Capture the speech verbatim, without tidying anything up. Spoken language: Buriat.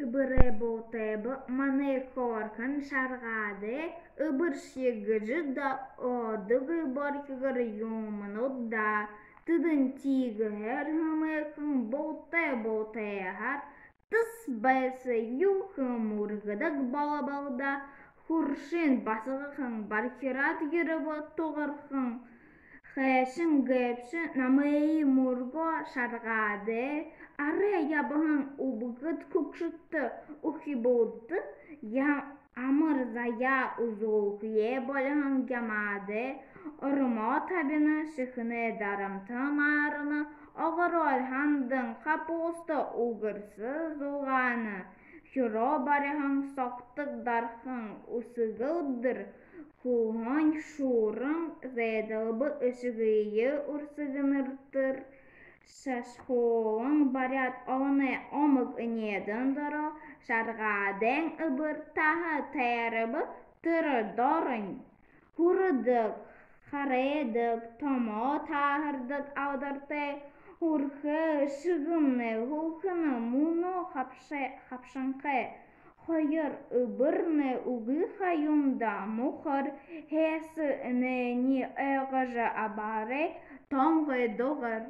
Эбэрэй буутайба манай хөөрхэн Шаргаадай, эбэршье гэжэ даа одогүй борхигор юумэнүүд даа. Тэдэнь тиигэһээр хэмээхэн буутай буутайгаар тэс байса юухэн мүргэдэг болобол даа. Хүршын басагахан бархираад ерэбэ тугархан. Хайшан гээбши намайе мүргөө Шаргаадай, арай ябаһан үбгэд хүгшэдтэ, үхибүүдтэ ямар заяа үзүүлхэеэ болиһон юм аа даа. Ормоо табина, шэхэнэй дарамта маарана, огорой хандан, капуста, үгэрсэ зугаана. Хюрөө бариһан согтог дархан үсэгэлдэр, хүлһөөн шууран, зайдалба эшэгые үрсэгэнэртэр. Шашхуулан баряад олоной омог энеэдэн доро Шаргаадайн эбэр таһа тайраба. Тэрэ доронь хүрэдэг, харайдаг, томоо таһардаг алдартай. Үрхэ шэгэмнай хүлхэнэ, мүнөө хабша-, хабшанхай. Хоёр эбэрнай үгы ха юм даа, мухар. Һайса энээниие ойлгожо абаарай, тонгой дугар.